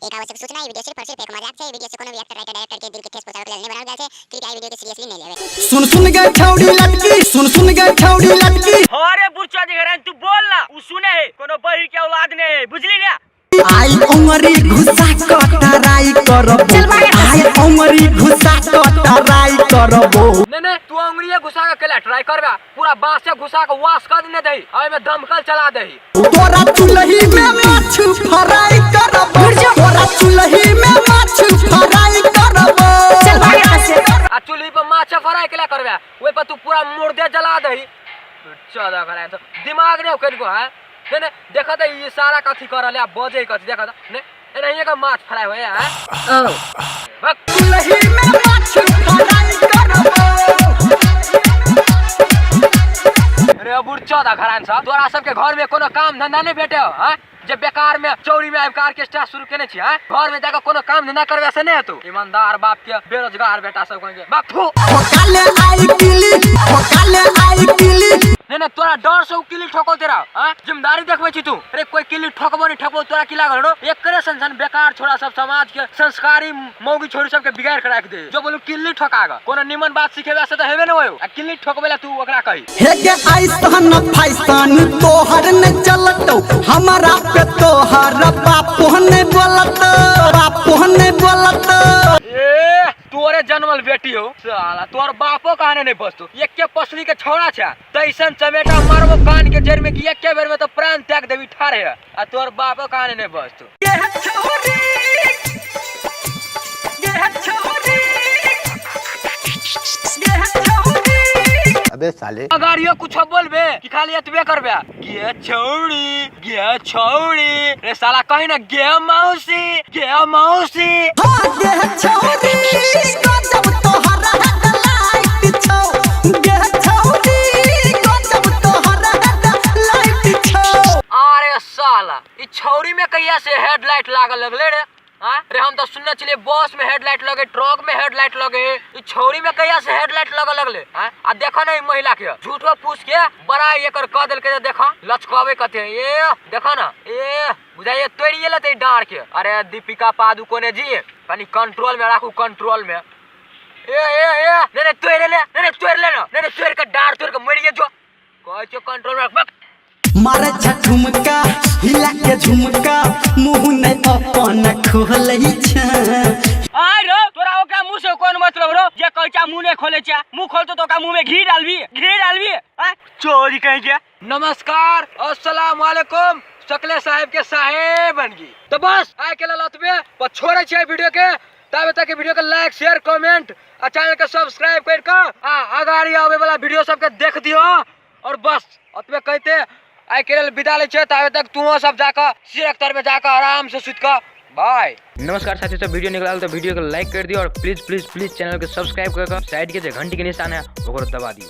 एक आवश्यक सूचना, ई वीडियो सिर्फ और सिर्फ एक मजाक छै। ई वीडियो से कोनो भी एक्टर, राइटर, डायरेक्टर के दिल के ठेस पहुंचावे के लेल नहि बनाओल गेल छै। कृपया ई वीडियो के सीरियसली नहि लेबै। सुन सुन गे छौड़ी लटकी, सुन सुन गे छौड़ी लटकी। अरे बुच्चा जी घरन तू बोल ना, उ सुने है कोनो बहिर के औलाद नहीं है, बुझली ना। आई उंगरी घुसा क टराई करबो, आई उंगरी घुसा क टराई करबो। नहीं नहीं, तू अंगुरिया घुसा के केला ट्राई करबा, पूरा बांस से घुसा के वास कर देने दही, ओय में दमकल चला दही। तोरा चुल्ही में माछ फ्राई करबो, तोरा चुल्ही में माछ फ्राई करबो। आ चुल्ही पर माछ फ्राई केला करबा, ओय पर तू पूरा मुर्दे जला दही। चौदह कराए तो दिमाग नहीं कनिको है। नहीं नहीं, देखा तो ये सारा कथी कर रहा है, बजे कथी देखा तो नहीं एनाहिए का माछ फ्राई होए है। बक। चुल्ही में माछ फ्राई करबो। अरे बुढ़ चौदह घरान सब, तोरा सबके घर में कोनो काम धंधा नहीं भेटे हो, हाँ? जे बेकार में चौरी में आबि के ऑर्केस्ट्रा शुरू केने छी, हाँ? घर में जाके कोनो काम धंधा करबे से नहीं हेतौ। ईमानदार बाप के बेरोजगार बेटा सब कहे बाप थू। ठोकाले आई किली, ठोकाले आई किली। नहीं नहीं, तोरा डर से उ किली ठोको तेरा, हाँ? जिम्मेदारी देखबै छी तू। अरे कोई किली ठोकबो नहीं ठोकबो, तोरा की लागल रो? एकरे सन सन बेकार छोरा सब समाज के संस्कारी मौगी छोरी सबके बिगाड़ के राख दे। जो बोलू किली ठोकागा, कोनो निमन बात सिखेबे से त हेबे न होयो, आ किली ठोकबे ला तू ओकरा कही। हे गे ऐसन फैसन तोहर न चलतौ, हमरा पे तोहर बापो ने बोलत, बापो ने बोलत। ए तोरे जनमल बेटी हो साला, तोर बापो कहने नहीं बसतो। एके पसली के छौड़ा छे, तैसन चमेटा मारबो कान के जड़ में कि एके बेर में तो प्राण त्याग देबी ठारे है, आ तोर बापो कहने नहीं बसतो। अबे साले, अगर यो कुछ बोलबे कि खाली एतबे करबे, गे छौड़ी गे छौड़ी, रे साला कहीं ना गे मौसी गे मौसी। हाँ गे छौड़ी गजब तोहर हेडलाइट छौ, गे छौड़ी गजब तोहर हेडलाइट छौ। अरे साला ई छौड़ी में कहिया से हेडलाइट लागल लगले रे? हाँ? रे हम तो सुनने छलिए बस में हेडलाइट लगे, ट्रक में हेडलाइट लगे, ई छौड़ी में कहिया से हेडलाइट लगे लगले? हाँ? आ देखो ना ई महिला के झूठो फूस के बड़ा एकर क देलके, जे देखो लचकावे कते, ए देखो ना, ए बुझाइए तोड़िए लेते डार के। अरे दीपिका पादुकोणे जी कनी कंट्रोल में राखू, कंट्रोल में। ए ए ए नहीं नहीं तोड़ ले, नहीं नहीं तोड़ ले ना, नहीं नहीं तोड़ के डार तोड़ के मरिए जो कहै छियो कंट्रोल में रख। बक। मारे झुमका हिला के झुमका, मुँह ने अपन खोलै छै। आय रो तोरा ओकरा मुँह से कोन मतलब रो, जे कहै छै मुँह नहीं खोलै छै, मुँह खोलतो तो ओकरा मुँह में घी डालबी, घी डालबी। आय चोरी कहीं के। नमस्कार, अस्सलाम वालेकुम, सकले साहेब के साहेब बनगी। तो बस आय के लेल अतबे पर छोड़ै छियै वीडियो के, तब तक वीडियो के लाइक शेयर कमेंट आ चैनल के सब्सक्राइब कर के आ अगाड़ी आवे वाला वीडियो सबके देख दियो। और बस अतबे कहते आइ के लेल विदा लै छियै, ताबे तक तूहो सब जाकऽ सिरक तर में जाकऽ आराम से सुति कऽ बाय। नमस्कार साथी सब, वीडियो निकलाल तो वीडियो के लाइक कर दियो और प्लीज प्लीज प्लीज चैनल के सब्सक्राइब करके साइड के जे घंटी के निशान है ओकरो दबा दियो।